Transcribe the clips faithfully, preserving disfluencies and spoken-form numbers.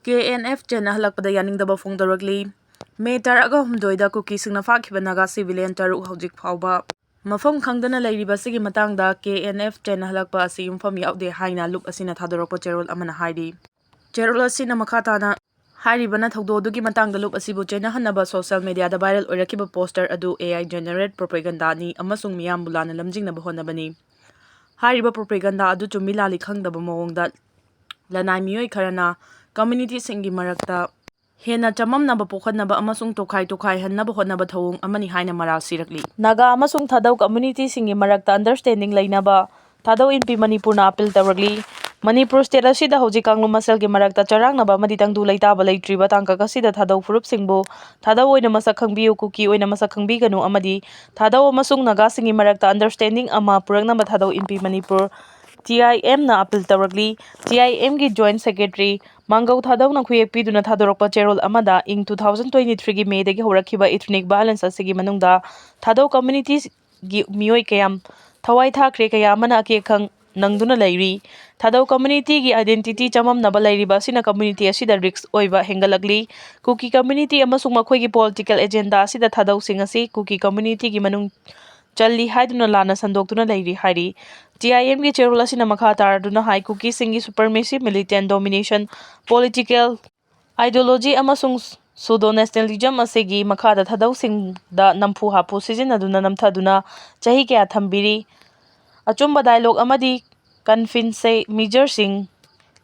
K and F ꯆꯦꯟꯅꯍꯜꯂꯛꯄꯗ ꯌꯥꯅꯤꯡꯗꯕ ꯐꯣꯡꯗꯣꯔꯛꯂꯤ꯫ ꯃꯦ ꯇꯔꯥꯍꯨꯝꯗꯣꯏꯗ ꯀꯨꯀꯤꯁꯤꯡꯅ ꯐꯥꯈꯤꯕ Naga civilian ꯇꯔꯨꯛ ꯍꯧꯖꯤꯛ ꯐꯥꯎꯕ ꯃꯐꯝ ꯈꯪꯗꯅ ꯂꯩꯔꯤꯕ ꯑꯁꯤꯒꯤ ꯃꯇꯥꯡꯗ ꯀꯦ ꯑꯦꯟ ꯑꯦꯐ ꯆꯦꯟꯅꯍꯜꯂꯛꯄ ꯑꯁꯤ ꯌꯨꯝꯐꯝ ꯌꯥꯎꯗꯦ ꯍꯥꯏꯅ ꯂꯨꯞ ꯑꯁꯤꯅ ꯊꯥꯗꯣꯔꯛꯄ ꯆꯦꯔꯣꯜ ꯑꯃꯅ ꯍꯥꯏꯔꯤ꯫ ꯆꯦꯔꯣꯜ ꯑꯁꯤꯅ ꯃꯈꯥ ꯇꯥꯅ ꯍꯥꯏꯔꯤꯕꯅ ꯊꯧꯗꯣꯛ ꯑꯗꯨꯒꯤ ꯃꯇꯥꯡꯗ ꯂꯨꯞ ꯑꯁꯤꯕꯨ ꯆꯦꯟꯅꯍꯟꯅꯕ ꯁꯣꯁꯤꯌꯦꯜ ꯃꯦꯗꯤꯌꯥꯗ ꯚꯥꯏꯔꯦꯜ ꯑꯣꯏꯔꯛꯈꯤꯕ ꯄꯣꯁꯇꯔ ꯑꯗꯨ ꯑꯦ ꯑꯥꯏ ꯖꯦꯅꯦꯔꯦꯠ ꯄ꯭ꯔꯣꯄꯦꯒꯟꯗꯥꯅꯤ ꯑꯃꯁꯨꯡ ꯃꯤꯌꯥꯝꯕꯨ ꯂꯥꯟꯅ ꯂꯝꯖꯤꯡꯅꯕ ꯍꯣꯠꯅꯕꯅꯤ꯫ ꯍꯥꯏꯔꯤꯕ ꯄ꯭ꯔꯣꯄꯦꯒꯟꯗꯥ ꯑꯗꯨ ꯆꯨꯝꯃꯤ ꯂꯥꯜꯂꯤ ꯈꯪꯗꯕ ꯃꯑꯣꯡꯗ ꯂꯅꯥꯏ ꯃꯤꯑꯣꯏ ꯈꯔꯅ ꯀꯝꯃ꯭ꯌꯨꯅꯤꯇꯤꯁꯤꯡꯒꯤ ꯃꯔꯛꯇ ꯍꯦꯟꯅ ꯆꯃꯝꯅꯕ ꯄꯣꯛꯍꯟꯅꯕ ꯑꯃꯁꯨꯡ ꯇꯣꯈꯥꯏ ꯇꯣꯈꯥꯏꯍꯟꯅꯕ ꯍꯣꯠꯅꯕ ꯊꯧꯑꯣꯡ ꯑꯃꯅꯤ ꯍꯥꯏꯅ ꯃꯔꯥꯜ ꯁꯤꯔꯛꯂꯤ꯫ ꯅꯥꯒꯥ ꯑꯃꯁꯨꯡ ꯊꯥꯗꯧ ꯀꯝꯃ꯭ꯌꯨꯅꯤꯇꯤꯁꯤꯡꯒꯤ ꯃꯔꯛꯇ ꯑꯟꯗꯔꯁ꯭ꯇꯦꯟꯗꯤꯡ ꯂꯩꯅꯕ ꯊꯥꯗꯧ ꯏꯟꯄꯤ ꯃꯅꯤꯄꯨꯔꯅ ꯑꯄꯤꯜ ꯇꯧꯔꯛꯂꯤ꯫ ꯃꯅꯤꯄꯨꯔ ꯁ꯭ꯇꯦꯠ ꯑꯁꯤꯗ ꯍꯧꯖꯤꯛ ꯀꯥꯡꯂꯨꯞ ꯃꯁꯦꯜꯒꯤ ꯃꯔꯛꯇ ꯆꯔꯥꯡꯅꯕ ꯑꯃꯗꯤ ꯇꯪꯗꯨ ꯂꯩꯇꯥꯕ ꯂꯩꯇ꯭ꯔꯤꯕ ꯇꯥꯡꯀꯛ ꯑꯁꯤꯗ ꯊꯥꯗꯧ ꯐꯨꯔꯨꯞꯁꯤꯡꯕꯨ ꯊꯥꯗꯧ ꯑꯣꯏꯅ ꯃꯁꯛ ꯈꯪꯕꯤꯌꯨ, ꯀꯨꯀꯤ ꯑꯣꯏꯅ ꯃꯁꯛ ꯈꯪꯕꯤꯒꯅꯨ ꯑꯃꯗꯤ ꯊꯥꯗꯧ ꯑꯃꯁꯨꯡ ꯅꯥꯒꯥꯁꯤꯡꯒꯤ ꯃꯔꯛꯇ ꯑꯟꯗꯔꯁ꯭ꯇꯦꯟꯗꯤꯡ ꯑꯃ ꯄꯨꯔꯛꯅꯕ ꯊꯥꯗꯧ ꯏꯟꯄꯤ ꯃꯅꯤꯄꯨꯔ, ꯇꯤ ꯑꯥꯏ ꯑꯦꯝꯅ ꯑꯄꯤꯜ ꯇꯧꯔꯛꯂꯤ꯫ ꯇꯤ ꯑꯥꯏ ꯑꯦꯝꯒꯤ ꯖꯣꯏꯟꯠ ꯁꯦꯀ꯭ꯔꯦꯇꯔꯤ ꯃꯥꯡꯒꯧ ꯊꯥꯗꯧꯅ ꯈꯨꯌꯦꯛ ꯄꯤꯗꯨꯅ ꯊꯥꯗꯣꯔꯛꯄ ꯆꯦꯔꯣꯜ ꯑꯃꯗ ꯏꯪ two thousand twenty three ꯒꯤ ꯃꯦꯗꯒꯤ ꯍꯧꯔꯛꯈꯤꯕ ethnic violence ꯑꯁꯤꯒꯤ ꯃꯅꯨꯡꯗ ꯊꯥꯗꯧ ꯀꯝꯃ꯭ꯌꯨꯅꯤꯇꯤꯒꯤ ꯃꯤꯑꯣꯏ ꯀꯌꯥꯝ ꯊꯋꯥꯏ ꯊꯥꯈ꯭ꯔꯦ, ꯀꯌꯥ ꯑꯃꯅ ꯑꯀꯦ ꯑꯈꯪ ꯅꯪꯗꯨꯅ ꯂꯩꯔꯤ꯫ ꯊꯥꯗꯧ ꯀꯝꯃ꯭ꯌꯨꯅꯤꯇꯤꯒꯤ identity ꯆꯃꯝꯅꯕ ꯂꯩꯔꯤꯕ ꯑꯁꯤꯅ ꯀꯝꯃ꯭ꯌꯨꯅꯤꯇꯤ ꯑꯁꯤꯗ ꯔꯤꯁ꯭ꯛ ꯑꯣꯏꯕ ꯍꯦꯟꯒꯠꯂꯛꯂꯤ꯫ ꯀꯨꯀꯤ ꯀꯝꯃ꯭ꯌꯨꯅꯤꯇꯤ ꯑꯃꯁꯨꯡ ꯃꯈꯣꯏꯒꯤ ꯄꯣꯂꯤꯇꯤꯀꯦꯜ ꯑꯦꯖꯦꯟꯗꯥ ꯑꯁꯤꯗ ꯊꯥꯗꯧꯁꯤꯡ ꯑꯁꯤ ꯀꯨꯀꯤ ꯀꯝꯃ꯭ꯌꯨꯅꯤꯇꯤꯒꯤ ꯃꯅꯨꯡ ꯆꯜꯂꯤ ꯍꯥꯏꯗꯨꯅ ꯂꯥꯟꯅ ꯁꯟꯗꯣꯛꯇꯨꯅ ꯂꯩꯔꯤ ꯍꯥꯏꯔꯤ꯫ ꯇꯤ ꯑꯥꯏ ꯑꯦꯝꯒꯤ ꯆꯦꯔꯣꯜ ꯑꯁꯤꯅ ꯃꯈꯥ ꯇꯥꯔꯗꯨꯅ ꯍꯥꯏ, ꯀꯨꯀꯤꯁꯤꯡꯒꯤ supremacy, militant domination, political ideology ꯑꯃꯁꯨꯡ pseudo nationalism ꯑꯁꯤꯒꯤ ꯃꯈꯥꯗ ꯊꯥꯗꯧꯁꯤꯡꯗ ꯅꯝꯐꯨ ꯍꯥꯐꯨ ꯁꯤꯖꯤꯟꯅꯗꯨꯅ ꯅꯝꯊꯗꯨꯅ ꯆꯍꯤ ꯀꯌꯥ ꯊꯝꯕꯤꯔꯤ꯫ ꯑꯆꯨꯝꯕ dialogue ꯑꯃꯗꯤ ꯀꯟꯐꯤꯟꯁꯦ ꯃꯤꯖꯔꯁꯤꯡ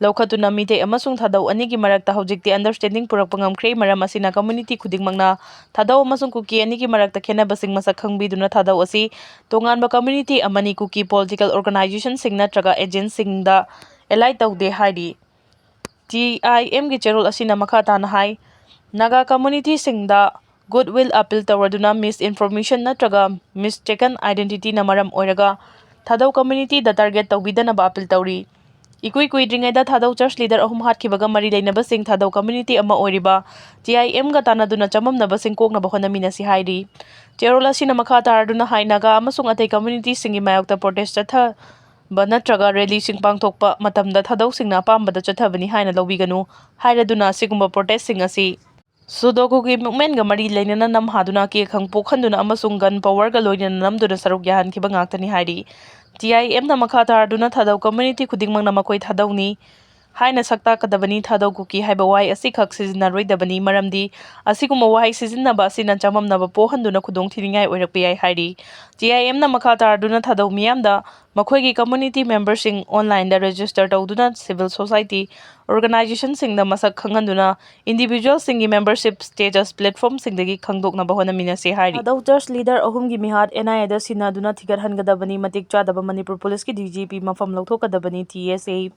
ꯂꯧꯈꯠꯇꯨꯅ ꯃꯤꯇꯩ ꯑꯃꯁꯨꯡ ꯊꯥꯗꯧ ꯑꯅꯤꯒꯤ ꯃꯔꯛꯇ ꯍꯧꯖꯤꯛꯇꯤ ꯑꯟꯗꯔꯁ꯭ꯇꯦꯟꯗꯤꯡ ꯄꯨꯔꯛꯄ ꯉꯝꯈ꯭ꯔꯦ꯫ ꯃꯔꯝ ꯑꯁꯤꯅ ꯀꯝꯃ꯭ꯌꯨꯅꯤꯇꯤ ꯈꯨꯗꯤꯡꯃꯛꯅ ꯊꯥꯗꯧ ꯑꯃꯁꯨꯡ ꯀꯨꯀꯤ ꯑꯅꯤꯒꯤ ꯃꯔꯛꯇ ꯈꯦꯠꯅꯕꯁꯤꯡ ꯃꯁꯛ ꯈꯪꯕꯤꯗꯨꯅ ꯊꯥꯗꯧ ꯑꯁꯤ ꯇꯣꯉꯥꯟꯕ ꯀꯝꯃ꯭ꯌꯨꯅꯤꯇꯤ ꯑꯃꯅꯤ, ꯀꯨꯀꯤ ꯄꯣꯂꯤꯇꯤꯀꯦꯜ ꯑꯣꯔꯒꯅꯥꯏꯖꯦꯁꯟꯁꯤꯡ ꯅꯠꯇ꯭ꯔꯒ ꯑꯦꯖꯦꯟꯠꯁꯤꯡꯗ ꯑꯦꯂꯥꯏ ꯇꯧꯗꯦ ꯍꯥꯏꯔꯤ꯫ ꯇꯤ ꯑꯥꯏ ꯑꯦꯝꯒꯤ ꯆꯦꯔꯣꯜ ꯑꯁꯤꯅ ꯃꯈꯥ ꯇꯥꯅ ꯍꯥꯏ, ꯅꯥꯒꯥ ꯀꯝꯃ꯭ꯌꯨꯅꯤꯇꯤꯁꯤꯡꯗ ꯒꯨꯗꯋꯤꯜ ꯑꯄꯤꯜ ꯇꯧꯔꯗꯨꯅ misinformation ꯅꯠꯇ꯭ꯔꯒ mistaken identityꯅ ꯃꯔꯝ ꯑꯣꯏꯔꯒ ꯊꯥꯗꯧ ꯀꯝꯃ꯭ꯌꯨꯅꯤꯇꯤꯗ ꯇꯥꯔꯒꯦꯠ ꯇꯧꯕꯤꯗꯅꯕ ꯑꯄꯤꯜ ꯇꯧꯔꯤ꯫ ꯏꯀꯨꯏ ꯀꯨꯏꯗ꯭ꯔꯤꯉꯩꯗ ꯊꯥꯗꯧ ꯆꯔꯆ ꯂꯤꯗꯔ ꯑꯍꯨꯝ ꯍꯥꯠꯈꯤꯕꯒ ꯃꯔꯤ ꯂꯩꯅꯕꯁꯤꯡ ꯊꯥꯗꯧ ꯀꯝꯃ꯭ꯌꯨꯅꯤꯇꯤ ꯑꯃ ꯑꯣꯏꯔꯤꯕ ꯇꯤ ꯑꯥꯏ ꯑꯦꯝꯒ ꯇꯥꯟꯅꯗꯨꯅ ꯆꯃꯝꯅꯕꯁꯤꯡ ꯀꯣꯛꯅꯕ ꯍꯣꯠꯅꯃꯤꯟꯅꯁꯤ ꯍꯥꯏꯔꯤ꯫ ꯆꯦꯔꯣꯜ ꯑꯁꯤꯅ ꯃꯈꯥ ꯇꯥꯔꯗꯨꯅ ꯍꯥꯏ, ꯅꯥꯒꯥ ꯑꯃꯁꯨꯡ ꯑꯇꯩ ꯀꯝꯃ꯭ꯌꯨꯅꯤꯇꯤꯁꯤꯡꯒꯤ ꯃꯥꯌꯣꯛꯇ ꯄ꯭ꯔꯣꯇꯦꯁ ꯆꯠꯊ-, ꯕ ꯅꯠꯇ꯭ꯔꯒ ꯔꯦꯂꯤꯁꯤꯡ ꯄꯥꯡꯊꯣꯛꯄ ꯃꯇꯝꯗ ꯊꯥꯗꯧꯁꯤꯡꯅ ꯑꯄꯥꯝꯕꯗ ꯆꯠꯊꯕꯅꯤ ꯍꯥꯏꯅ ꯂꯧꯕꯤꯒꯅꯨ ꯍꯥꯏꯔꯗꯨꯅ ꯑꯁꯤꯒꯨꯝꯕ ꯄ꯭ꯔꯣꯇꯦꯁꯁꯤꯡ ꯑꯁꯤ ꯁꯨꯗꯣ ꯀꯨꯀꯤ ꯃꯨꯚꯃꯦꯟꯒ ꯃꯔꯤ ꯂꯩꯅꯅ ꯅꯝꯍꯥꯗꯨꯅ ꯀꯦꯛ ꯈꯪ ꯄꯣꯛꯍꯟꯗꯨꯅ ꯑꯃꯁꯨꯡ gun powerꯒ ꯂꯣꯏꯅꯅ ꯅꯝꯗꯨꯅ ꯁꯔꯨꯛ ꯌꯥꯍꯟꯈꯤꯕ ꯉꯥꯛꯇꯅꯤ ꯍꯥꯏꯔꯤ꯫ ꯇꯤ ꯑꯥꯏ ꯑꯦꯝꯅ ꯃꯈꯥ ꯇꯥꯔꯗꯨꯅ ꯊꯥꯗꯧ community ꯈꯨꯗꯤꯡꯃꯛꯅ ꯃꯈꯣꯏ ꯊꯥꯗꯧꯅꯤ ꯍꯥꯏꯅ ꯁꯛ ꯇꯥꯛꯀꯗꯕꯅꯤ꯫ ꯊꯥꯗꯧ ꯀꯨꯀꯤ ꯍꯥꯏꯕ ꯋꯥꯍꯩ ꯑꯁꯤꯈꯛ ꯁꯤꯖꯤꯟꯅꯔꯣꯏꯗꯕꯅꯤ, ꯃꯔꯝꯗꯤ ꯑꯁꯤꯒꯨꯝꯕ ꯋꯥꯍꯩ ꯁꯤꯖꯤꯟꯅꯕ ꯑꯁꯤꯅ ꯆꯃꯝꯅꯕ ꯄꯣꯛꯍꯟꯗꯨꯅ ꯈꯨꯗꯣꯡꯊꯤꯅꯤꯡꯉꯥꯏ ꯑꯣꯏꯔꯛꯄ ꯌꯥꯏ ꯍꯥꯏꯔꯤ꯫ ꯇꯤ ꯑꯥꯏ ꯑꯦꯝꯅ ꯃꯈꯥ ꯇꯥꯔꯗꯨꯅ ꯊꯥꯗꯧ ꯃꯤꯌꯥꯝꯗ ꯃꯈꯣꯏꯒꯤ community memberꯁꯤꯡ onlineꯗ register ꯇꯧꯗꯨꯅ civil society organizationꯁꯤꯡꯗ ꯃꯁꯛ ꯈꯪꯍꯟꯗꯨꯅ individualꯁꯤꯡꯒꯤ membership status platformꯁꯤꯡꯗꯒꯤ ꯈꯪꯗꯣꯛꯅꯕ ꯍꯣꯠꯅꯃꯤꯟꯅꯁꯤ ꯍꯥꯏꯔꯤ꯫ ꯊꯥꯗꯧ church leader ꯑꯍꯨꯝꯒꯤ ꯃꯤꯍꯥꯠ N I Aꯗ ꯁꯤꯟꯅꯗꯨꯅ ꯊꯤꯒꯠꯍꯟꯒꯗꯕꯅꯤ, ꯃꯇꯤꯛ ꯆꯥꯗꯕ ꯃꯅꯤꯄꯨꯔ ꯄꯨꯂꯤꯁꯀꯤ D G P ꯃꯐꯝ ꯂꯧꯊꯣꯛꯀꯗꯕꯅꯤ, T S A꯫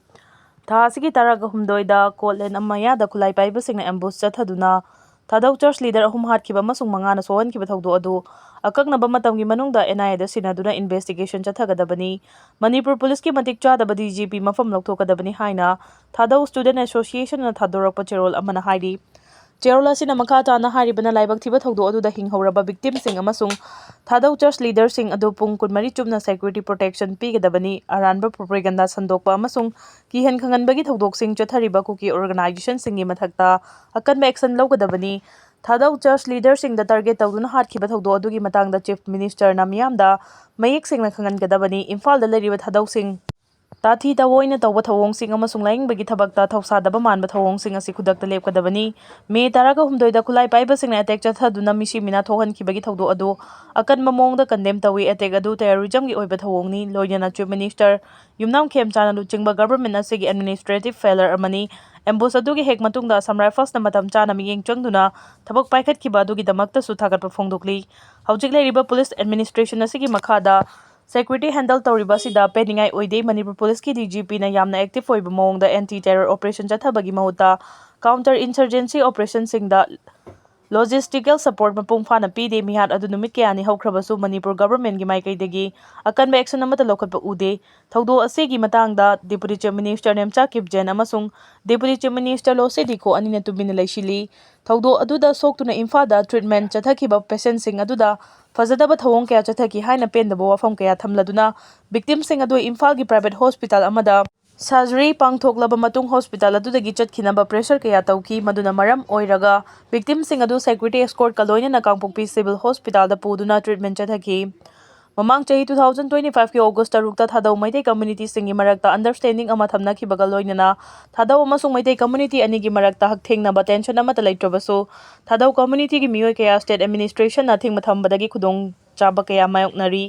ꯊꯥ ꯑꯁꯤꯒꯤ ꯇꯔꯥꯒ ꯍꯨꯝꯗꯣꯏꯗ ꯀꯣꯠꯂꯦꯟ ꯃꯌꯥꯗ ꯈꯨꯠꯂꯥꯏ ꯄꯥꯏꯕꯁꯤꯡꯅ ambush ꯆꯠꯊꯗꯨꯅ ꯊꯥꯗꯧ church leader ꯑꯍꯨꯝ ꯍꯥꯠꯈꯤꯕ ꯑꯃꯁꯨꯡ ꯃꯉꯥꯅ ꯁꯣꯛꯍꯟꯈꯤꯕ ꯊꯧꯗꯣꯛ ꯑꯗꯨ ꯑꯀꯛꯅꯕ ꯃꯇꯝꯒꯤ ꯃꯅꯨꯡꯗ N I Aꯗ ꯁꯤꯟꯅꯗꯨꯅ investigation ꯆꯠꯊꯒꯗꯕꯅꯤ꯫ ꯃꯅꯤꯄꯨꯔ ꯄꯨꯂꯤꯁꯀꯤ ꯃꯇꯤꯛ ꯆꯥꯗꯕ D G P ꯃꯐꯝ ꯂꯧꯊꯣꯛꯀꯗꯕꯅꯤ ꯍꯥꯏꯅ ꯊꯥꯗꯧ Student Associationꯅ ꯊꯥꯗꯣꯔꯛꯄ ꯆꯦꯔꯣꯜ ꯑꯃꯅ ꯍꯥꯏꯔꯤ꯫ ꯆꯦꯔꯣꯜ ꯑꯁꯤꯅ ꯃꯈꯥ ꯇꯥꯅ ꯍꯥꯏꯔꯤꯕꯅ ꯂꯥꯏꯕꯛ ꯊꯤꯕ ꯊꯧꯗꯣꯛ ꯑꯗꯨꯗ ꯍꯤꯡꯍꯧꯔꯕ victimꯁꯤꯡ ꯑꯃꯁꯨꯡ ꯊꯥꯗꯧ church leaderꯁꯤꯡ ꯑꯗꯨ ꯄꯨꯡ ꯀꯨꯟꯃꯔꯤ ꯆꯨꯞꯅ security protection ꯄꯤꯒꯗꯕꯅꯤ, ꯑꯔꯥꯟꯕ propaganda ꯁꯟꯗꯣꯛꯄ ꯑꯃꯁꯨꯡ ꯀꯤꯍꯟ ꯈꯪꯍꯟꯕꯒꯤ ꯊꯧꯗꯣꯛꯁꯤꯡ ꯆꯠꯊꯔꯤꯕ ꯀꯨꯀꯤ organizationꯁꯤꯡꯒꯤ ꯃꯊꯛꯇ ꯑꯀꯟꯕ action ꯂꯧꯒꯗꯕꯅꯤ꯫ ꯊꯥꯗꯧ church leaderꯁꯤꯡꯗ target ꯇꯧꯗꯨꯅ ꯍꯥꯠꯈꯤꯕ ꯊꯧꯗꯣꯛ ꯑꯗꯨꯒꯤ ꯃꯇꯥꯡꯗ Chief Ministerꯅ ꯃꯤꯌꯥꯝꯗ ꯃꯌꯦꯛ ꯁꯦꯡꯅ ꯈꯪꯍꯟꯒꯗꯕꯅꯤ꯫ ꯏꯝꯐꯥꯜꯗ ꯂꯩꯔꯤꯕ ꯊꯥꯗꯧꯁꯤꯡ ꯇꯥꯊꯤ ꯇꯥꯑꯣꯏꯅ ꯇꯧꯕ ꯊꯧꯑꯣꯡꯁꯤꯡ ꯑꯃꯁꯨꯡ ꯂꯥꯌꯦꯡꯕꯒꯤ ꯊꯕꯛꯇ ꯊꯧꯁꯥꯗꯕ ꯃꯥꯟꯕ ꯊꯧꯑꯣꯡꯁꯤꯡ ꯑꯁꯤ ꯈꯨꯗꯛꯇ ꯂꯦꯞꯀꯗꯕꯅꯤ꯫ ꯃꯦ ꯇꯔꯥꯒ ꯍꯨꯝꯗꯣꯏꯗ ꯈꯨꯠꯂꯥꯏ ꯄꯥꯏꯕꯁꯤꯡꯅ attack ꯆꯠꯊꯗꯨꯅ ꯃꯤꯁꯤ ꯃꯤꯅꯥ ꯊꯣꯛꯍꯟꯈꯤꯕꯒꯤ ꯊꯧꯗꯣꯛ ꯑꯗꯨ ꯑꯀꯟꯕ ꯃꯑꯣꯡꯗ condemn ꯇꯧꯏ꯫ Attack ꯑꯗꯨ terrorismꯒꯤ ꯑꯣꯏꯕ ꯊꯧꯑꯣꯡꯅꯤ꯫ ꯂꯣꯏꯅꯅ Chief Minister ꯌꯨꯝꯅꯥꯝ ꯈꯦꯝꯆꯥꯟꯅ ꯂꯨꯆꯤꯡꯕ government ꯑꯁꯤꯒꯤ administrative failure ꯑꯃꯅꯤ꯫ Ambush ꯑꯗꯨꯒꯤ ꯍꯦꯛ ꯃꯇꯨꯡꯗ Assam Riflesꯅ ꯃꯇꯝ ꯆꯥꯅ ꯃꯤꯠꯌꯦꯡ ꯆꯪꯗꯨꯅ ꯊꯕꯛ ꯄꯥꯏꯈꯠꯈꯤꯕ ꯑꯗꯨꯒꯤꯗꯃꯛꯇꯁꯨ ꯊꯥꯒꯠꯄ ꯐꯣꯡꯗꯣꯛꯂꯤ꯫ ꯍꯧꯖꯤꯛ ꯂꯩꯔꯤꯕ police administration ꯑꯁꯤꯒꯤ ꯃꯈꯥꯗ security handle ꯇꯧꯔꯤꯕ ꯑꯁꯤꯗ ꯄꯦꯟꯅꯤꯡꯉꯥꯏ ꯑꯣꯏꯗꯦ꯫ ꯃꯅꯤꯄꯨꯔ ꯄꯨꯂꯤꯁꯀꯤ D G Pꯅ ꯌꯥꯝꯅ active ꯑꯣꯏꯕ ꯃꯑꯣꯡꯗ anti terror operation ꯆꯠꯊꯕꯒꯤ ꯃꯍꯨꯠꯇ counter insurgency operationꯁꯤꯡꯗ logistical support ꯃꯄꯨꯡ ꯐꯥꯅ ꯄꯤꯗꯦ꯫ ꯃꯤꯍꯥꯠ ꯑꯗꯨ ꯅꯨꯃꯤꯠ ꯀꯌꯥꯅꯤ ꯍꯧꯈ꯭ꯔꯕꯁꯨ ꯃꯅꯤꯄꯨꯔ governmentꯀꯤ ꯃꯥꯏꯀꯩꯗꯒꯤ ꯑꯀꯟꯕ action ꯑꯃꯠꯇ ꯂꯧꯈꯠꯄ ꯎꯗꯦ꯫ ꯊꯧꯗꯣꯛ ꯑꯁꯤꯒꯤ ꯃꯇꯥꯡꯗ Deputy Chief Minister ꯅꯦꯝꯆꯥ ꯀꯤꯞꯖꯦꯟ ꯑꯃꯁꯨꯡ Deputy Chief Minister ꯂꯣꯁꯦ ꯗꯤꯈꯣ ꯑꯅꯤꯅ ꯇꯨꯃꯤꯟꯅ ꯂꯩꯁꯤꯜꯂꯤ꯫ ꯊꯧꯗꯣꯛ ꯑꯗꯨꯗ ꯁꯣꯛꯇꯨꯅ ꯏꯝꯐꯥꯜꯗ treatment ꯆꯠꯊꯈꯤꯕ patientꯁꯤꯡ ꯑꯗꯨꯗ ꯐꯖꯗꯕ ꯊꯧꯑꯣꯡ ꯀꯌꯥ ꯆꯠꯊꯈꯤ ꯍꯥꯏꯅ ꯄꯦꯟꯗꯕ ꯋꯥꯐꯝ ꯀꯌꯥ ꯊꯝꯂꯗꯨꯅ victimꯁꯤꯡ ꯑꯗꯨ ꯏꯝꯐꯥꯜꯒꯤ private hospital ꯑꯃꯗ surgery ꯄꯥꯡꯊꯣꯛꯂꯕ ꯃꯇꯨꯡ hospital ꯑꯗꯨꯗꯒꯤ ꯆꯠꯈꯤꯅꯕ pressure ꯀꯌꯥ ꯇꯧꯈꯤ꯫ ꯃꯗꯨꯅ ꯃꯔꯝ ꯑꯣꯏꯔꯒ victimꯁꯤꯡ ꯑꯗꯨ security escortꯀ ꯂꯣꯏꯅꯅ ꯀꯥꯡꯄꯣꯛꯄꯤ Civil Hospitalꯗ ꯄꯨꯗꯨꯅ treatment ꯆꯠꯊꯈꯤ꯫ ꯃꯃꯥꯡ ꯆꯍꯤ two thousand twenty fiveꯀꯤ August ꯇꯔꯨꯛꯇ ꯊꯥꯗꯧ ꯃꯩꯇꯩ communityꯁꯤꯡꯒꯤ ꯃꯔꯛꯇ understanding ꯑꯃ ꯊꯝꯅꯈꯤꯕꯒ ꯂꯣꯏꯅꯅ ꯊꯥꯗꯧ ꯑꯃꯁꯨꯡ ꯃꯩꯇꯩ community ꯑꯅꯤꯒꯤ ꯃꯔꯛꯇ ꯍꯛꯊꯦꯡꯅꯕ tension ꯑꯃꯠꯇ ꯂꯩꯇ꯭ꯔꯕꯁꯨ, ꯊꯥꯗꯧ communityꯒꯤ ꯃꯤꯑꯣꯏ ꯀꯌꯥ state administrationꯅ ꯑꯊꯤꯡꯕ ꯊꯝꯕꯗꯒꯤ ꯈꯨꯗꯣꯡ ꯆꯥꯕ ꯀꯌꯥ ꯃꯥꯌꯣꯛꯅꯔꯤ꯫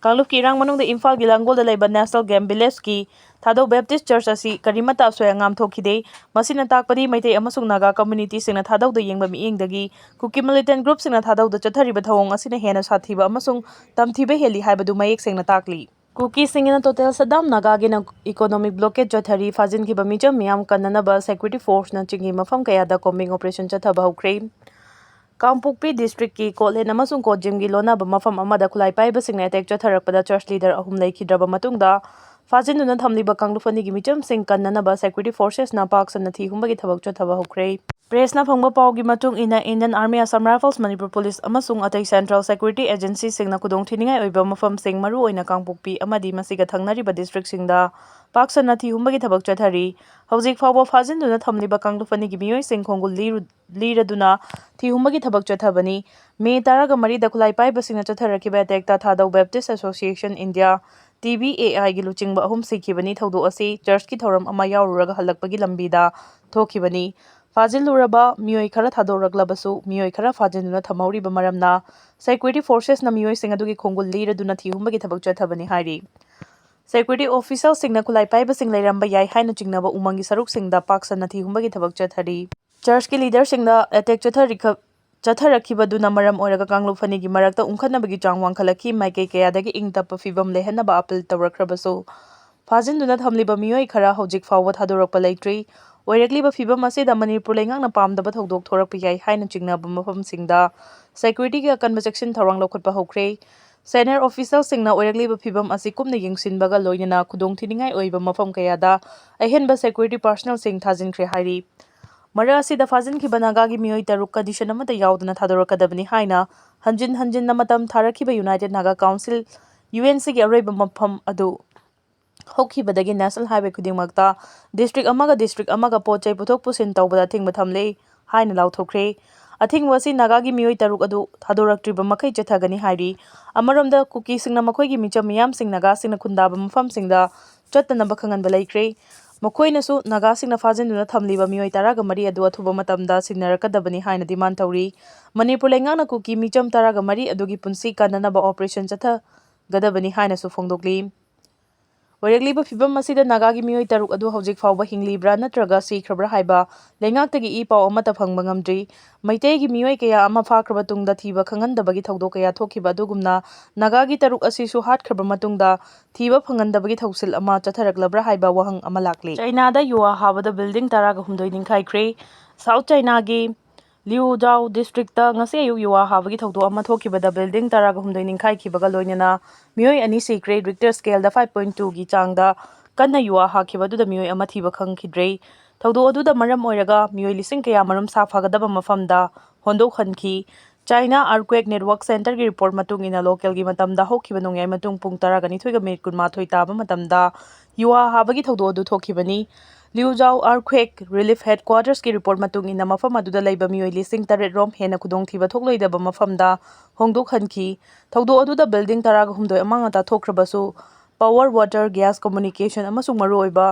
ꯀꯥꯡꯂꯨꯞꯀꯤ ꯏꯔꯥꯡ ꯃꯅꯨꯡꯗ ꯏꯝꯐꯥꯜꯒꯤ ꯂꯥꯡꯒꯣꯜꯗ ꯂꯩꯕ National Game Villageꯀꯤ ꯊꯥꯗꯧ Baptist Church ꯑꯁꯤ ꯀꯔꯤꯃꯠꯇ ꯑꯁꯣꯏ ꯑꯉꯥꯝ ꯊꯣꯛꯈꯤꯗꯦ꯫ ꯃꯁꯤꯅ ꯇꯥꯛꯄꯗꯤ ꯃꯩꯇꯩ ꯑꯃꯁꯨꯡ ꯅꯥꯒꯥ communityꯁꯤꯡꯅ ꯊꯥꯗꯧꯗ ꯌꯦꯡꯕ ꯃꯤꯠꯌꯦꯡꯗꯒꯤ ꯀꯨꯀꯤ militant groupꯁꯤꯡꯅ ꯊꯥꯗꯧꯗ ꯆꯠꯊꯔꯤꯕ ꯊꯧꯑꯣꯡ ꯑꯁꯤꯅ ꯍꯦꯟꯅ ꯁꯥꯊꯤꯕ ꯑꯃꯁꯨꯡ ꯇꯝꯊꯤꯕ ꯍꯦꯜꯂꯤ ꯍꯥꯏꯕꯗꯨ ꯃꯌꯦꯛ ꯁꯦꯡꯅ ꯇꯥꯛꯂꯤ꯫ ꯀꯨꯀꯤꯁꯤꯡꯅ total shutdown, ꯅꯥꯒꯥꯒꯤꯅ economic blockade ꯆꯠꯊꯔꯤ꯫ ꯐꯥꯖꯤꯟꯈꯤꯕ ꯃꯤꯆꯝ ꯃꯤꯌꯥꯝ ꯀꯟꯅꯅꯕ security forceꯅ ꯆꯤꯡꯒꯤ ꯃꯐꯝ ꯀꯌꯥꯗ combing operation ꯆꯠꯊꯕ ꯍꯧꯈ꯭ꯔꯦ꯫ ꯀꯥꯡꯄꯣꯛꯄꯤ districtꯀꯤ ꯀꯣꯠꯂꯦꯟ ꯑꯃꯁꯨꯡ ꯀꯣꯠꯖꯤꯝꯒꯤ ꯂꯣꯟꯅꯕ ꯃꯐꯝ ꯑꯃꯗ ꯈꯨꯠꯂꯥꯏ ꯄꯥꯏꯕꯁꯤꯡꯅ attack ꯆꯠꯊꯔꯛꯄꯗ church leader ꯑꯍꯨꯝ ꯂꯩꯈꯤꯗ꯭ꯔꯕ ꯃꯇꯨꯡꯗ, ꯐꯥꯖꯤꯟꯗꯨꯅ ꯊꯝꯂꯤꯕ ꯀꯥꯡꯂꯨꯞ ꯑꯅꯤꯒꯤ ꯃꯤꯆꯝꯁꯤꯡ ꯀꯟꯅꯅꯕ security forcesꯅ ꯄꯥꯛ ꯁꯟꯅ ꯊꯤꯍꯨꯝꯕꯒꯤ ꯊꯕꯛ ꯆꯠꯊꯕ ꯍꯧꯈ꯭ꯔꯦ꯫ Pressꯅ ꯐꯪꯕ ꯄꯥꯎꯒꯤ ꯃꯇꯨꯡ ꯏꯟꯅ, Indian Army, Assam Rifles, Manipur Police ꯑꯃꯁꯨꯡ ꯑꯇꯩ central security agencyꯁꯤꯡꯅ ꯈꯨꯗꯣꯡꯊꯤꯅꯤꯡꯉꯥꯏ ꯑꯣꯏꯕ ꯃꯐꯝꯁꯤꯡ, ꯃꯔꯨꯑꯣꯏꯅ ꯀꯥꯡꯄꯣꯛꯄꯤ ꯑꯃꯗꯤ ꯃꯁꯤꯒ ꯊꯪꯅꯔꯤꯕ districtꯁꯤꯡꯗ ꯄꯥꯛ ꯁꯟꯅ ꯊꯤꯍꯨꯝꯕꯒꯤ ꯊꯕꯛ ꯆꯠꯊꯔꯤ꯫ ꯍꯧꯖꯤꯛ ꯐꯥꯎꯕ ꯐꯥꯖꯤꯟꯗꯨꯅ ꯊꯝꯂꯤꯕ ꯀꯥꯡꯂꯨꯞ ꯑꯅꯤꯒꯤ ꯃꯤꯑꯣꯏꯁꯤꯡ ꯈꯣꯡꯒꯨꯜ ꯂꯤꯔꯨ-, ꯂꯤꯔꯗꯨꯅ ꯊꯤꯍꯨꯝꯕꯒꯤ ꯊꯕꯛ ꯆꯠꯊꯕꯅꯤ꯫ May ꯇꯔꯥꯒ ꯃꯔꯤꯗ ꯈꯨꯠꯂꯥꯏ ꯄꯥꯏꯕꯁꯤꯡꯅ ꯆꯠꯊꯔꯛꯈꯤꯕ attackꯇ ꯊꯥꯗꯧ Baptist Association India, TBAIꯒꯤ ꯂꯨꯆꯤꯡꯕ ꯑꯍꯨꯝ ꯁꯤꯈꯤꯕꯅꯤ꯫ ꯊꯧꯗꯣꯛ ꯑꯁꯤ churchꯀꯤ ꯊꯧꯔꯝ ꯑꯃ ꯌꯥꯎꯔꯨꯔꯒ ꯍꯜꯂꯛꯄꯒꯤ ꯂꯝꯕꯤꯗ ꯊꯣꯛꯈꯤꯕꯅꯤ꯫ ꯐꯥꯖꯤꯜꯂꯨꯔꯕ ꯃꯤꯑꯣꯏ ꯈꯔ ꯊꯥꯗꯣꯔꯛꯂꯕꯁꯨ, ꯃꯤꯑꯣꯏ ꯈꯔ ꯐꯥꯖꯤꯟꯗꯨꯅ ꯊꯝꯍꯧꯔꯤꯕ ꯃꯔꯝꯅ security forcesꯅ ꯃꯤꯑꯣꯏꯁꯤꯡ ꯑꯗꯨꯒꯤ ꯈꯣꯡꯒꯨꯜ ꯂꯤꯔꯗꯨꯅ ꯊꯤꯍꯨꯝꯕꯒꯤ ꯊꯕꯛ ꯆꯠꯊꯕꯅꯤ ꯍꯥꯏꯔꯤ꯫ Security officialꯁꯤꯡꯅ ꯈꯨꯠꯂꯥꯏ ꯄꯥꯏꯕꯁꯤꯡ ꯂꯩꯔꯝꯕ ꯌꯥꯏ ꯍꯥꯏꯅ ꯆꯤꯡꯅꯕ ꯎꯃꯪꯒꯤ ꯁꯔꯨꯛꯁꯤꯡꯗ ꯄꯥꯛ ꯁꯟꯅ ꯊꯤꯍꯨꯝꯕꯒꯤ ꯊꯕꯛ ꯆꯠꯊꯔꯤ꯫ Churchꯀꯤ leaderꯁꯤꯡꯗ attack ꯆꯠꯊꯔꯤꯈ-, ꯆꯠꯊꯔꯛꯈꯤꯕꯗꯨꯅ ꯃꯔꯝ ꯑꯣꯏꯔꯒ ꯀꯥꯡꯂꯨꯞ ꯑꯅꯤꯒꯤ ꯃꯔꯛꯇ ꯎꯪꯈꯠꯅꯕꯒꯤ ꯆꯥꯡ ꯋꯥꯡꯈꯠꯂꯛꯈꯤ꯫ ꯃꯥꯏꯀꯩ ꯀꯌꯥꯗꯒꯤ ꯏꯪ ꯇꯞꯄ ꯐꯤꯚꯝ ꯂꯩꯍꯟꯅꯕ appeal ꯇꯧꯔꯛꯈ꯭ꯔꯕꯁꯨ, ꯐꯥꯖꯤꯟꯗꯨꯅ ꯊꯝꯂꯤꯕ ꯃꯤꯑꯣꯏ ꯈꯔ ꯍꯧꯖꯤꯛ ꯐꯥꯎꯕ ꯊꯥꯗꯣꯔꯛꯄ ꯂꯩꯇ꯭ꯔꯤ꯫ ꯑꯣꯏꯔꯛꯂꯤꯕ ꯐꯤꯕꯝ ꯑꯁꯤꯗ ꯃꯅꯤꯄꯨꯔ ꯂꯩꯉꯥꯛꯅ ꯄꯥꯝꯗꯕ ꯊꯧꯗꯣꯛ ꯊꯣꯔꯛꯄ ꯌꯥꯏ ꯍꯥꯏꯅ ꯆꯤꯡꯅꯕ ꯃꯐꯝꯁꯤꯡꯗ ꯁꯦꯀ꯭ꯌꯨꯔꯤꯇꯤꯒꯤ ꯑꯀꯟꯕ ꯆꯦꯛꯁꯤꯟ ꯊꯧꯔꯥꯡ ꯂꯧꯈꯠꯄ ꯍꯧꯈ꯭ꯔꯦ꯫ ꯁꯦꯅꯤꯌꯔ ꯑꯣꯐꯤꯁꯤꯌꯦꯜꯁꯤꯡꯅ ꯑꯣꯏꯔꯛꯂꯤꯕ ꯐꯤꯕꯝ ꯑꯁꯤ ꯀꯨꯞꯅ ꯌꯦꯡꯁꯤꯟꯕꯒ ꯂꯣꯏꯅꯅ ꯈꯨꯗꯣꯡꯊꯤꯅꯤꯡꯉꯥꯏ ꯑꯣꯏꯕ ꯃꯐꯝ ꯀꯌꯥꯗ ꯑꯍꯦꯟꯕ ꯁꯦꯀ꯭ꯌꯨꯔꯤꯇꯤ ꯄꯥꯔꯁꯅꯦꯜꯁꯤꯡ ꯊꯥꯖꯤꯟꯈ꯭ꯔꯦ ꯍꯥꯏꯔꯤ꯫ ꯃꯔꯛ ꯑꯁꯤꯗ ꯐꯥꯖꯤꯟꯈꯤꯕ ꯅꯥꯒꯥꯒꯤ ꯃꯤꯑꯣꯏ ꯇꯔꯨꯛ ꯀꯟꯗꯤꯁꯟ ꯑꯃꯠꯇ ꯌꯥꯎꯗꯅ ꯊꯥꯗꯣꯔꯛꯀꯗꯕꯅꯤ ꯍꯥꯏꯅ ꯍꯟꯖꯤꯟ ꯍꯟꯖꯤꯟꯅ ꯃꯇꯝ ꯊꯥꯔꯛꯈꯤꯕ united Naga council, U N ꯁꯤꯒꯤ ꯑꯔꯣꯏꯕ ꯃꯐꯝ ꯑꯗꯨ ꯍꯧꯈꯤꯕꯗꯒꯤ ꯅꯦꯁꯅꯦꯜ ꯍꯥꯏꯋꯦ ꯈꯨꯗꯤꯡꯃꯛꯇ ꯗꯤꯁꯇ꯭ꯔꯤꯛ ꯑꯃꯒ ꯗꯤꯁꯇ꯭ꯔꯤꯛ ꯑꯃꯒ ꯄꯣꯠ ꯆꯩ ꯄꯨꯊꯣꯛ ꯄꯨꯁꯤꯟ ꯇꯧꯕꯗ ꯑꯊꯤꯡꯕ ꯊꯝꯂꯦ ꯍꯥꯏꯅ ꯂꯥꯎꯊꯣꯛꯈ꯭ꯔꯦ꯫ ꯑꯊꯤꯡꯕ ꯑꯁꯤ ꯅꯥꯒꯥꯒꯤ ꯃꯤꯑꯣꯏ ꯇꯔꯨꯛ ꯑꯗꯨ ꯊꯥꯗꯣꯔꯛꯇ꯭ꯔꯤꯕ ꯃꯈꯩ ꯆꯠꯊꯒꯅꯤ ꯍꯥꯏꯔꯤ꯫ ꯑꯃꯔꯣꯝꯗ ꯀꯨꯀꯤꯁꯤꯡꯅ ꯃꯈꯣꯏꯒꯤ ꯃꯤꯆꯝ ꯃꯤꯌꯥꯝꯁꯤꯡ ꯅꯥꯒꯥꯁꯤꯡꯅ ꯈꯨꯟꯗꯥꯕ ꯃꯐꯝꯁꯤꯡꯗ ꯆꯠꯇꯅꯕ ꯈꯪꯍꯟꯕ ꯂꯩꯈ꯭ꯔꯦ꯫ ꯃꯈꯣꯏꯅꯁꯨ ꯅꯥꯒꯥꯁꯤꯡꯅ ꯐꯥꯖꯤꯟꯗꯨꯅ ꯊꯝꯂꯤꯕ ꯃꯤꯑꯣꯏ ꯇꯔꯥꯒ ꯃꯔꯤ ꯑꯗꯨ ꯑꯊꯨꯕ ꯃꯇꯝꯗ ꯁꯤꯟꯅꯔꯛꯀꯗꯕꯅꯤ ꯍꯥꯏꯅ ꯗꯤꯃꯥꯟ ꯇꯧꯔꯤ꯫ ꯃꯅꯤꯄꯨꯔ ꯂꯩꯉꯥꯛꯅ ꯀꯨꯀꯤ ꯃꯤꯆꯝ ꯇꯔꯥꯒ ꯃꯔꯤ ꯑꯗꯨꯒꯤ ꯄꯨꯟꯁꯤ ꯀꯟꯅꯅꯕ ꯑꯣꯄꯔꯦꯁꯟ ꯆꯠꯊꯒꯗꯕꯅꯤ ꯍꯥꯏꯅꯁꯨ ꯐꯣꯡꯗꯣꯛꯂꯤ꯫ ꯑꯣꯏꯔꯛꯂꯤꯕ ꯐꯤꯕꯝ ꯑꯁꯤꯗ ꯅꯥꯒꯥꯒꯤ ꯃꯤꯑꯣꯏ ꯇꯔꯨꯛ ꯑꯗꯨ ꯍꯧꯖꯤꯛ ꯐꯥꯎꯕ ꯍꯤꯡꯂꯤꯕ꯭ꯔꯥ ꯅꯠꯇ꯭ꯔꯒ ꯁꯤꯈ꯭ꯔꯕ꯭ꯔꯥ ꯍꯥꯏꯕ ꯂꯩꯉꯥꯛꯇꯒꯤ ꯏ ꯄꯥꯎ ꯑꯃꯠꯇ ꯐꯪꯕ ꯉꯝꯗ꯭ꯔꯤ꯫ ꯃꯩꯇꯩꯒꯤ ꯃꯤꯑꯣꯏ ꯀꯌꯥ ꯑꯃ ꯐꯥꯈ꯭ꯔꯕ ꯇꯨꯡꯗ ꯊꯤꯕ ꯈꯪꯍꯟꯗꯕꯒꯤ ꯊꯧꯗꯣꯛ ꯀꯌꯥ ꯊꯣꯛꯈꯤꯕ ꯑꯗꯨꯒꯨꯝꯅ ꯅꯥꯒꯥꯒꯤ ꯇꯔꯨꯛ ꯑꯁꯤꯁꯨ ꯍꯥꯠꯈ꯭ꯔꯕ ꯃꯇꯨꯡꯗ ꯊꯤꯕ ꯐꯪꯍꯟꯗꯕꯒꯤ ꯊꯧꯁꯤꯜ ꯑꯃ ꯆꯠꯊꯔꯛꯂꯕ꯭ꯔꯥ ꯍꯥꯏꯕ ꯋꯥꯍꯪ ꯑꯃ ꯂꯥꯛꯂꯤ꯫ ꯆꯥꯏꯅꯥꯗ ꯌꯨ ꯑꯥ ꯍꯥꯕꯗ ꯕꯤꯜꯗꯤꯡ ꯇꯔꯥꯒ ꯍꯨꯝꯗꯣꯏ ꯅꯤꯡꯈꯥꯏꯈ꯭ꯔꯦ꯫ ꯁꯥꯎꯠ ꯆꯥꯏꯅꯥꯒꯤ ꯂꯤꯎꯖꯥꯎ ꯗꯤꯁꯇ꯭ꯔꯤꯛꯇ ꯉꯁꯤ ꯑꯌꯨꯛ ꯌꯨ ꯑꯥ ꯍꯥꯕꯒꯤ ꯊꯧꯗꯣꯛ ꯑꯃ ꯊꯣꯛꯈꯤꯕꯗ ꯕꯤꯜꯗꯤꯡ ꯇꯔꯥꯒ ꯍꯨꯝꯗꯣꯏ ꯅꯤꯡꯈꯥꯏꯈꯤꯕꯒ ꯂꯣꯏꯅꯅ ꯃꯤꯑꯣꯏ ꯑꯅꯤ ꯁꯤꯈ꯭ꯔꯦ꯫ ꯔꯤꯛꯇꯔ ꯁ꯭ꯀꯦꯜꯗ ꯐꯥꯏꯚ ꯄꯣꯏꯟ ꯇꯨꯒꯤ ꯆꯥꯡꯗ ꯀꯟꯅ ꯌꯨ ꯑꯥ ꯍꯥꯈꯤꯕ ꯑꯗꯨꯗ ꯃꯤꯑꯣꯏ ꯑꯃ ꯊꯤꯕ ꯈꯪꯈꯤꯗ꯭ꯔꯦ꯫ ꯊꯧꯗꯣꯛ ꯑꯗꯨꯗ ꯃꯔꯝ ꯑꯣꯏꯔꯒ ꯃꯤꯑꯣꯏ ꯂꯤꯁꯤꯡ ꯀꯌꯥ ꯃꯔꯨꯝ ꯁꯥꯐꯒꯗꯕ ꯃꯐꯝꯗ ꯍꯣꯟꯗꯣꯛꯍꯟꯈꯤ꯫ ꯆꯥꯏꯅꯥ ꯑꯥꯔꯀ꯭ꯋꯦꯛ ꯅꯦꯠꯋꯥꯔꯛ ꯁꯦꯟꯇꯔꯒꯤ ꯔꯤꯄꯣꯔꯠ ꯃꯇꯨꯡ ꯏꯟꯅ, ꯂꯣꯀꯦꯜꯒꯤ ꯃꯇꯝꯗ ꯍꯧꯈꯤꯕ ꯅꯣꯡꯌꯥꯏ ꯃꯇꯨꯡ ꯄꯨꯡ ꯇꯔꯥꯒ ꯅꯤꯊꯣꯏꯒ ꯃꯤꯅꯤꯠ ꯀꯨꯟꯃꯥꯊꯣꯏ ꯇꯥꯕ ꯃꯇꯝꯗ ꯌꯨ ꯑꯥ ꯍꯥꯕꯒꯤ ꯊꯧꯗꯣꯛ ꯑꯗꯨ ꯊꯣꯛꯈꯤꯕꯅꯤ꯫ ꯂꯤꯎꯖꯥꯎ ꯑꯥꯔꯀ꯭ꯋꯦꯛ ꯔꯤꯂꯤꯐ ꯍꯦꯗꯀ꯭ꯋꯥꯇꯔꯁꯀꯤ ꯔꯤꯄꯣꯔꯠ ꯃꯇꯨꯡ ꯏꯟꯅ, ꯃꯐꯝ ꯑꯗꯨꯗ ꯂꯩꯕ ꯃꯤꯑꯣꯏ ꯂꯤꯁꯤꯡ ꯇꯔꯦꯠ ꯔꯣꯝ ꯍꯦꯟꯅ ꯈꯨꯗꯣꯡꯊꯤꯕ ꯊꯣꯛꯂꯣꯏꯗꯕ ꯃꯐꯝꯗ ꯍꯣꯡꯗꯣꯛꯍꯟꯈꯤ꯫ ꯊꯧꯗꯣꯛ ꯑꯗꯨꯗ ꯕꯤꯜꯗꯤꯡ ꯇꯔꯥꯒ ꯍꯨꯝꯗꯣꯏ ꯑꯃꯥꯡ ꯑꯇꯥ ꯊꯣꯛꯈ꯭ꯔꯕꯁꯨ, ꯄꯥꯋꯔ, ꯋꯥꯇꯔ, ꯒ꯭ꯌꯥꯁ, ꯀꯝꯃ꯭ꯌꯨꯅꯤꯀꯦꯁꯟ ꯑꯃꯁꯨꯡ ꯃꯔꯨꯑꯣꯏꯕ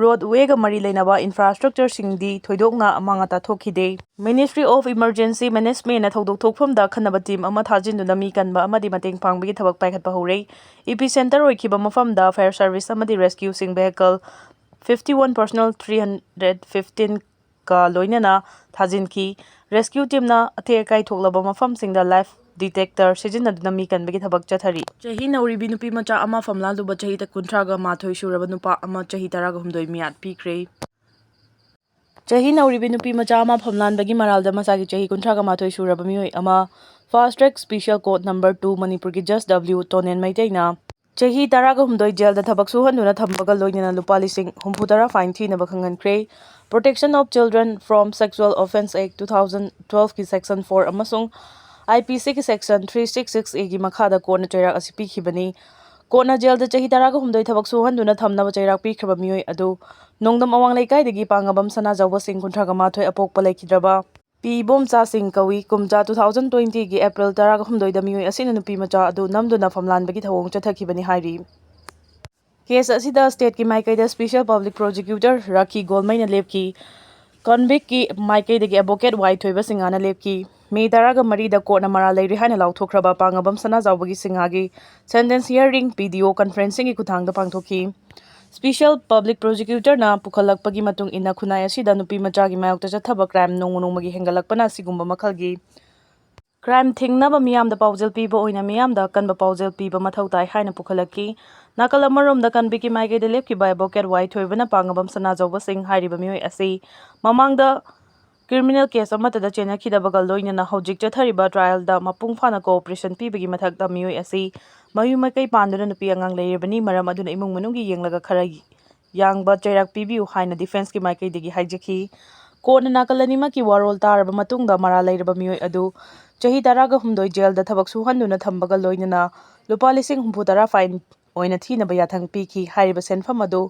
ꯔꯣꯗꯋꯦꯒ ꯃꯔꯤ ꯂꯩꯅꯕ ꯏꯟꯐ꯭ꯔꯥꯁ꯭ꯇ꯭ꯔꯛꯆꯔꯁꯤꯡꯗꯤ ꯊꯣꯏꯗꯣꯛꯅ ꯑꯃꯥꯡ ꯑꯇꯥ ꯊꯣꯛꯈꯤꯗꯦ꯫ Ministry of Emergency Managementꯅ ꯊꯧꯗꯣꯛ ꯊꯣꯛꯐꯝꯗ ꯑꯈꯟꯅꯕ ꯇꯤꯝ ꯑꯃ ꯊꯥꯖꯤꯟꯗꯨꯅ ꯃꯤ ꯀꯟꯕ ꯑꯃꯗꯤ ꯃꯇꯦꯡ ꯄꯥꯡꯕꯒꯤ ꯊꯕꯛ ꯄꯥꯏꯈꯠꯄ ꯍꯧꯔꯦ꯫ ꯏꯄꯤ ꯁꯦꯟꯇꯔ ꯑꯣꯏꯈꯤꯕ ꯃꯐꯝꯗ ꯐꯥꯌꯔ ꯁꯔꯚꯤꯁ ꯑꯃꯗꯤ ꯔꯦꯁꯀ꯭ꯌꯨꯁꯤꯡ vehicle fifty one personnel three hundred ꯐꯤꯐꯇꯤꯟꯒ ꯂꯣꯏꯅꯅ ꯊꯥꯖꯤꯟꯈꯤ꯫ ꯔꯦꯁꯀ꯭ꯌꯨ ꯇꯤꯝꯅ ꯑꯇꯦꯛ ꯑꯀꯥꯏ ꯊꯣꯛꯂꯕ ꯃꯐꯝꯁꯤꯡꯗ ꯂꯥꯏꯐ ꯗꯤꯇꯦꯛꯇꯔ ꯁꯤꯖꯤꯟꯅꯗꯨꯅ ꯃꯤ ꯀꯟꯕꯒꯤ ꯊꯕꯛ ꯆꯠꯊꯔꯤ꯫ ꯆꯍꯤ ꯅꯧꯔꯤꯕꯤ ꯅꯨꯄꯤ ꯃꯆꯥ ꯑꯃ ꯐꯝꯂꯥꯜꯂꯨꯕ ꯆꯍꯤ ꯀꯨꯟꯊ꯭ꯔꯥꯒ ꯃꯥꯊꯣꯏ ꯁꯨꯔꯕ ꯅꯨꯄꯥ ꯑꯃ ꯆꯍꯤ ꯇꯔꯥꯒ ꯍꯨꯝꯗꯣꯏ ꯃꯤꯌꯥꯠ ꯄꯤꯈ꯭ꯔꯦ꯫ ꯆꯍꯤ ꯅꯧꯔꯤꯕꯤ ꯅꯨꯄꯤ ꯃꯆꯥ ꯑꯃ ꯐꯝꯂꯥꯟꯕꯒꯤ ꯃꯔꯥꯜꯗ ꯃꯁꯥꯒꯤ ꯆꯍꯤ ꯀꯨꯟꯊ꯭ꯔꯥꯒ ꯃꯥꯊꯣꯏ ꯁꯨꯔꯕ ꯃꯤꯑꯣꯏ ꯑꯃ Fast Track Special Court Number Two ꯃꯅꯤꯄꯨꯔꯒꯤ Judge W ꯇꯣꯅꯦꯟ ꯃꯩꯇꯩꯅ ꯆꯍꯤ ꯇꯔꯥꯒ ꯍꯨꯝꯗꯣꯏ ꯖꯦꯜꯗ ꯊꯕꯛ ꯁꯨꯍꯟꯗꯨꯅ ꯊꯝꯕꯒ ꯂꯣꯏꯅꯅ ꯂꯨꯄꯥ ꯂꯤꯁꯤꯡ ꯍꯨꯝꯐꯨ ꯇꯔꯥ fine ꯊꯤꯅꯕ ꯈꯪꯍꯟꯈ꯭ꯔꯦ꯫ Protection of Children from Sexual Offence Act two thousand twelve ꯀꯤ section four ꯑꯃꯁꯨꯡ I P C ꯒꯤ section three six six A ꯒꯤ ꯃꯈꯥꯗ ꯀꯣꯔꯠꯅ ꯆꯩꯔꯥꯛ ꯑꯁꯤ ꯄꯤꯈꯤꯕꯅꯤ꯫ ꯀꯣꯔꯠꯅ ꯖꯦꯜꯗ ꯆꯍꯤ ꯇꯔꯥꯒ ꯍꯨꯝꯗꯣꯏ ꯊꯕꯛ ꯁꯨꯍꯟꯗꯨꯅ ꯊꯝꯅꯕ ꯆꯩꯔꯥꯛ ꯄꯤꯈ꯭ꯔꯕ ꯃꯤꯑꯣꯏ ꯑꯗꯨ ꯅꯣꯡꯗꯝ ꯑꯋꯥꯡ ꯂꯩꯀꯥꯏꯗꯒꯤ ꯄꯥꯡꯉꯕꯝ ꯁꯅꯥꯖꯥꯎꯕ ꯁꯤꯡ, ꯀꯨꯟꯊ꯭ꯔꯥꯒ ꯃꯥꯊꯣꯏ, ꯑꯄꯣꯛꯄ ꯂꯩꯈꯤꯗ꯭ꯔꯕ, ꯄꯤ ꯏꯕꯣꯝꯆꯥ ꯁꯤꯡ ꯀꯧꯏ꯫ ꯀꯨꯝꯖꯥ two thousand twenty ꯒꯤ April ꯇꯔꯥꯒ ꯍꯨꯝꯗꯣꯏꯗ ꯃꯤꯑꯣꯏ ꯑꯁꯤꯅ ꯅꯨꯄꯤ ꯃꯆꯥ ꯑꯗꯨ ꯅꯝꯗꯨꯅ ꯐꯝꯂꯥꯟꯕꯒꯤ ꯊꯧꯑꯣꯡ ꯆꯠꯊꯈꯤꯕꯅꯤ ꯍꯥꯏꯔꯤ꯫ Case ꯑꯁꯤꯗ state ꯀꯤ ꯃꯥꯏꯀꯩꯗ Special Public Prosecutor ꯔꯥꯈꯤ ꯒꯣꯜꯃꯩꯅ ꯂꯦꯞꯈꯤ꯫ Convict ꯀꯤ ꯃꯥꯏꯀꯩꯗꯒꯤ Advocate ꯋꯥꯏ ꯊꯣꯏꯕ ꯁꯤꯡꯍꯅ ꯂꯦꯞꯈꯤ꯫ ꯃꯦ ꯇꯔꯥꯒ ꯃꯔꯤꯗ ꯀꯣꯔꯠꯅ ꯃꯔꯥꯜ ꯂꯩꯔꯦ ꯍꯥꯏꯅ ꯂꯥꯎꯊꯣꯛꯈ꯭ꯔꯕ ꯄꯥꯡꯉꯕꯝ ꯁꯅꯥꯖꯥꯎꯕꯒꯤ ꯁꯤꯡꯍꯒꯤ sentence hearing video conferencing ꯒꯤ ꯈꯨꯠꯊꯥꯡꯗ ꯄꯥꯡꯊꯣꯛꯈꯤ꯫ Special Public Prosecutor ꯅ ꯄꯨꯈꯠꯂꯛꯄꯒꯤ ꯃꯇꯨꯡ ꯏꯟꯅ ꯈꯨꯟꯅꯥꯏ ꯑꯁꯤꯗ ꯅꯨꯄꯤ ꯃꯆꯥꯒꯤ ꯃꯥꯌꯣꯛꯇ ꯆꯠꯊꯕ crime ꯅꯣꯡꯃ ꯅꯣꯡꯃꯒꯤ ꯍꯦꯟꯒꯠꯂꯛꯄꯅ ꯑꯁꯤꯒꯨꯝꯕ ꯃꯈꯜꯒꯤ crime ꯊꯤꯡꯅꯕ ꯃꯤꯌꯥꯝꯗ ꯄꯥꯎꯖꯦꯜ ꯄꯤꯕ ꯑꯣꯏꯅ ꯃꯤꯌꯥꯝꯗ ꯑꯀꯟꯕ ꯄꯥꯎꯖꯦꯜ ꯄꯤꯕ ꯃꯊꯧ ꯇꯥꯏ ꯍꯥꯏꯅ ꯄꯨꯈꯠꯂꯛꯈꯤ꯫ ꯅꯥꯀꯜ ꯑꯃꯔꯣꯝꯗ convict ꯀꯤ ꯃꯥꯏꯀꯩꯗ ꯂꯦꯞꯈꯤꯕ Advocate ꯋꯥꯏ ꯊꯣꯏꯕꯅ ꯄꯥꯡꯉꯕꯝ ꯁꯅꯥꯖꯥꯎꯕ ꯁꯤꯡ ꯍꯥꯏꯔꯤꯕ ꯃꯤꯑꯣꯏ ꯑꯁꯤ ꯃꯃꯥꯡꯗ criminal case ꯑꯃꯠꯇꯗ ꯆꯦꯟꯅꯈꯤꯗꯕꯒ ꯂꯣꯏꯅꯅ ꯍꯧꯖꯤꯛ ꯆꯠꯊꯔꯤꯕ trial ꯗ ꯃꯄꯨꯡ ꯐꯥꯅ cooperation ꯄꯤꯕꯒꯤ ꯃꯊꯛꯇ ꯃꯤꯑꯣꯏ ꯑꯁꯤ ꯃꯌꯨꯝ ꯃꯀꯩ ꯄꯥꯟꯗꯨꯅ ꯅꯨꯄꯤ ꯑꯉꯥꯡ ꯂꯩꯔꯤꯕꯅꯤ, ꯃꯔꯝ ꯑꯗꯨꯅ ꯏꯃꯨꯡ ꯃꯅꯨꯡꯒꯤ ꯌꯦꯡꯂꯒ ꯈꯔ ꯌꯥꯡꯕ ꯆꯩꯔꯥꯛ ꯄꯤꯕꯤꯌꯨ ꯍꯥꯏꯅ defence ꯀꯤ ꯃꯥꯏꯀꯩꯗꯒꯤ ꯍꯥꯏꯖꯈꯤ꯫ ꯀꯣꯔꯠꯅ ꯅꯥꯀꯜ ꯑꯅꯤꯃꯛꯀꯤ ꯋꯥꯔꯣꯜ ꯇꯥꯔꯕ ꯃꯇꯨꯡꯗ ꯃꯔꯥꯜ ꯂꯩꯔꯕ ꯃꯤꯑꯣꯏ ꯑꯗꯨ ꯆꯍꯤ ꯇꯔꯥꯒ ꯍꯨꯝꯗꯣꯏ ꯖꯦꯜꯗ ꯊꯕꯛ ꯁꯨꯍꯟꯗꯨꯅ ꯊꯝꯕꯒ ꯂꯣꯏꯅꯅ ꯂꯨꯄꯥ ꯂꯤꯁꯤꯡ ꯍꯨꯝꯐꯨ ꯇꯔꯥ fine ꯑꯣꯏꯅ ꯊꯤꯅꯕ ꯌꯥꯊꯪ ꯄꯤꯈꯤ꯫ ꯍꯥꯏꯔꯤꯕ ꯁꯦꯟꯐꯝ ꯑꯗꯨ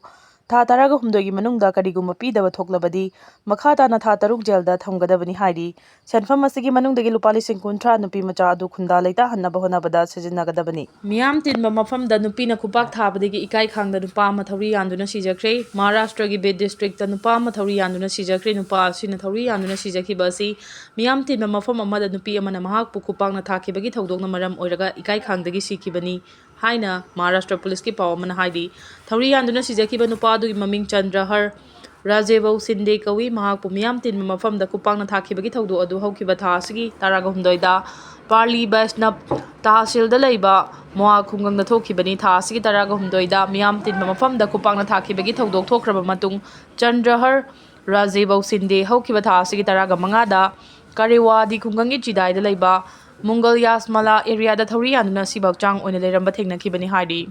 ꯊꯥ ꯇꯔꯥꯒ ꯍꯨꯝꯗꯣꯏꯒꯤ ꯃꯅꯨꯡꯗ ꯀꯔꯤꯒꯨꯝꯕ ꯄꯤꯗꯕ ꯊꯣꯛꯂꯕꯗꯤ ꯃꯈꯥ ꯇꯥꯅ ꯊꯥ ꯇꯔꯨꯛ ꯖꯦꯜꯗ ꯊꯝꯒꯗꯕꯅꯤ ꯍꯥꯏꯔꯤ꯫ ꯁꯦꯟꯐꯝ ꯑꯁꯤꯒꯤ ꯃꯅꯨꯡꯗꯒꯤ ꯂꯨꯄꯥ ꯂꯤꯁꯤꯡ ꯀꯨꯟꯊ꯭ꯔꯥ ꯅꯨꯄꯤ ꯃꯆꯥ ꯑꯗꯨ ꯈꯨꯟꯗꯥ ꯂꯩꯇꯥꯍꯟꯅꯕ ꯍꯣꯠꯅꯕꯗ ꯁꯤꯖꯤꯟꯅꯒꯗꯕꯅꯤ꯫ ꯃꯤꯌꯥꯝ ꯇꯤꯟꯕ ꯃꯐꯝꯗ ꯅꯨꯄꯤꯅ ꯈꯨꯄꯥꯛ ꯊꯥꯕꯗꯒꯤ ꯏꯀꯥꯏ ꯈꯥꯡꯗ ꯅꯨꯄꯥ ꯑꯃ ꯊꯧꯔꯤ ꯌꯥꯟꯗꯨꯅ ꯁꯤꯖꯈ꯭ꯔꯦ꯫ ꯃꯍꯥꯔꯥꯁꯇ꯭ꯔꯒꯤ ꯕꯤꯗ ꯗꯤꯁꯇ꯭ꯔꯤꯛꯇ ꯅꯨꯄꯥ ꯑꯃ ꯊꯧꯔꯤ ꯌꯥꯟꯗꯨꯅ ꯁꯤꯖꯈ꯭ꯔꯦ꯫ ꯅꯨꯄꯥ ꯑꯁꯤꯅ ꯊꯧꯔꯤ ꯌꯥꯟꯗꯨꯅ ꯁꯤꯖꯈꯤꯕ ꯑꯁꯤ ꯃꯤꯌꯥꯝ ꯇꯤꯟꯕ ꯃꯐꯝ ꯑꯃꯗ ꯅꯨꯄꯤ ꯑꯃꯅ ꯃꯍꯥꯛꯄꯨ ꯈꯨꯄꯥꯛꯅ ꯊꯥꯈꯤꯕꯒꯤ ꯊꯧꯗꯣꯛꯅ ꯃꯔꯝ ꯑꯣꯏꯔꯒ ꯏꯀꯥꯏ ꯈꯥꯡꯗꯒꯤ ꯁꯤꯈꯤꯕꯅꯤ ꯍꯥꯏꯅ ꯃꯍꯥꯔꯥꯁꯇ꯭ꯔ ꯄꯨꯂꯤꯁꯀꯤ ꯄꯥꯎ ꯑꯃꯅ ꯍꯥꯏꯔꯤ꯫ ꯊꯧꯔꯤ ꯌꯥꯟꯗꯨꯅ ꯁꯤꯖꯈꯤꯕ ꯅꯨꯄꯥ ꯑꯗꯨꯒꯤ ꯃꯃꯤꯡ ꯆꯟꯗ꯭ꯔꯍꯔ ꯔꯥꯖꯦꯕꯧ ꯁꯤꯟꯗꯦ ꯀꯧꯏ꯫ ꯃꯍꯥꯛꯄꯨ ꯃꯤꯌꯥꯝ ꯇꯤꯟꯕ ꯃꯐꯝꯗ ꯈꯨꯄꯥꯛꯅ ꯊꯥꯈꯤꯕꯒꯤ ꯊꯧꯗꯣꯛ ꯑꯗꯨ ꯍꯧꯈꯤꯕ ꯊꯥ ꯑꯁꯤꯒꯤ ꯇꯔꯥꯒ ꯍꯨꯝꯗꯣꯏꯗ ꯄꯥꯔꯂꯤ ꯕꯩꯁꯅꯕ ꯇꯍꯁꯤꯜꯗ ꯂꯩꯕ ꯃꯣꯍꯥ ꯈꯨꯡꯒꯪꯗ ꯊꯣꯛꯈꯤꯕꯅꯤ꯫ ꯊꯥ ꯑꯁꯤꯒꯤ ꯇꯔꯥꯒ ꯍꯨꯝꯗꯣꯏꯗ ꯃꯤꯌꯥꯝ ꯇꯤꯟꯕ ꯃꯐꯝꯗ ꯈꯨꯄꯥꯛꯅ ꯊꯥꯈꯤꯕꯒꯤ ꯊꯧꯗꯣꯛ ꯊꯣꯛꯈ꯭ꯔꯕ ꯃꯇꯨꯡ ꯆꯟꯗ꯭ꯔꯍꯔ ꯔꯥꯖꯦ ꯕꯧꯁꯤꯟꯗꯦ ꯍꯧꯈꯤꯕ ꯊꯥ ꯑꯁꯤꯒꯤ ꯇꯔꯥꯒ ꯃꯉꯥꯗ ꯀꯔꯦꯋꯥꯗꯤ ꯈꯨꯡꯒꯪꯒꯤ ꯆꯤꯗꯥꯏꯗ ꯂꯩꯕ ꯃꯨꯡꯒꯜ ꯌꯥꯁꯃꯥꯂꯥ ꯑꯦꯔꯤꯌꯥꯗ ꯊꯧꯔꯤ ꯌꯥꯟꯗꯨꯅ ꯑꯁꯤꯕ ꯍꯛꯆꯥꯡ ꯑꯣꯏꯅ ꯂꯩꯔꯝꯕ ꯊꯦꯡꯅꯈꯤꯕꯅꯤ ꯍꯥꯏꯔꯤ꯫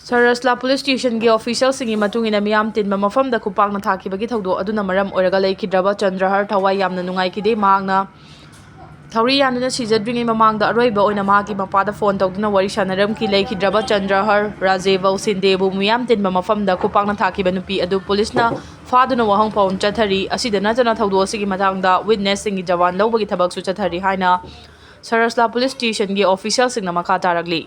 ꯁꯔꯁꯂꯥ ꯄꯨꯂꯤꯁ ꯁ꯭ꯇꯦꯁꯟꯒꯤ ꯑꯣꯐꯤꯁꯤꯌꯦꯜꯁꯤꯡꯒꯤ ꯃꯇꯨꯡ ꯏꯟꯅ ꯃꯤꯌꯥꯝ ꯇꯤꯟꯕ ꯃꯐꯝꯗ ꯈꯨꯄꯥꯛꯅ ꯊꯥꯈꯤꯕꯒꯤ ꯊꯧꯗꯣꯛ ꯑꯗꯨꯅ ꯃꯔꯝ ꯑꯣꯏꯔꯒ ꯂꯩꯈꯤꯗ꯭ꯔꯕ ꯆꯟꯗ꯭ꯔꯍꯔ ꯊꯋꯥꯏ ꯌꯥꯝꯅ ꯅꯨꯡꯉꯥꯏꯈꯤꯗꯦ꯫ ꯃꯍꯥꯛꯅ ꯊꯧꯔꯤ ꯌꯥꯟꯗꯨꯅ ꯁꯤꯖꯗ꯭ꯔꯤꯉꯩ ꯃꯃꯥꯡꯗ ꯑꯔꯣꯏꯕ ꯑꯣꯏꯅ ꯃꯍꯥꯛꯀꯤ ꯃꯄꯥꯗ ꯐꯣꯟ ꯇꯧꯗꯨꯅ ꯋꯥꯔꯤ ꯁꯥꯟꯅꯔꯝꯈꯤ꯫ ꯂꯩꯈꯤꯗ꯭ꯔꯕ ꯆꯟꯗ꯭ꯔꯍꯔ ꯔꯥꯖꯦ ꯕꯧꯁꯤꯟꯗꯦꯕꯨ ꯃꯤꯌꯥꯝ ꯇꯤꯟꯕ ꯃꯐꯝꯗ ꯈꯨꯄꯥꯛꯅ ꯊꯥꯈꯤꯕ ꯅꯨꯄꯤ ꯑꯗꯨ ꯄꯨꯂꯤꯁꯅ ꯐꯥꯗꯨꯅ ꯋꯥꯍꯪ ꯄꯥꯎꯈꯨꯝ ꯆꯠꯊꯔꯤ꯫ ꯑꯁꯤꯗ ꯅꯠꯇꯅ ꯊꯧꯗꯣꯛ ꯑꯁꯤꯒꯤ ꯃꯇꯥꯡꯗ ꯋꯤꯠꯅꯦꯁꯁꯤꯡꯒꯤ ꯖꯋꯥꯟ ꯂꯧꯕꯒꯤ ꯊꯕꯛꯁꯨ ꯆꯠꯊꯔꯤ ꯍꯥꯏꯅ ꯁꯔꯁꯂꯥ ꯄꯨꯂꯤꯁ ꯁ꯭ꯇꯦꯁꯟꯒꯤ ꯑꯣꯐꯤꯁꯤꯌꯦꯜꯁꯤꯡꯅ ꯃꯈꯥ ꯇꯥꯔꯛꯂꯤ꯫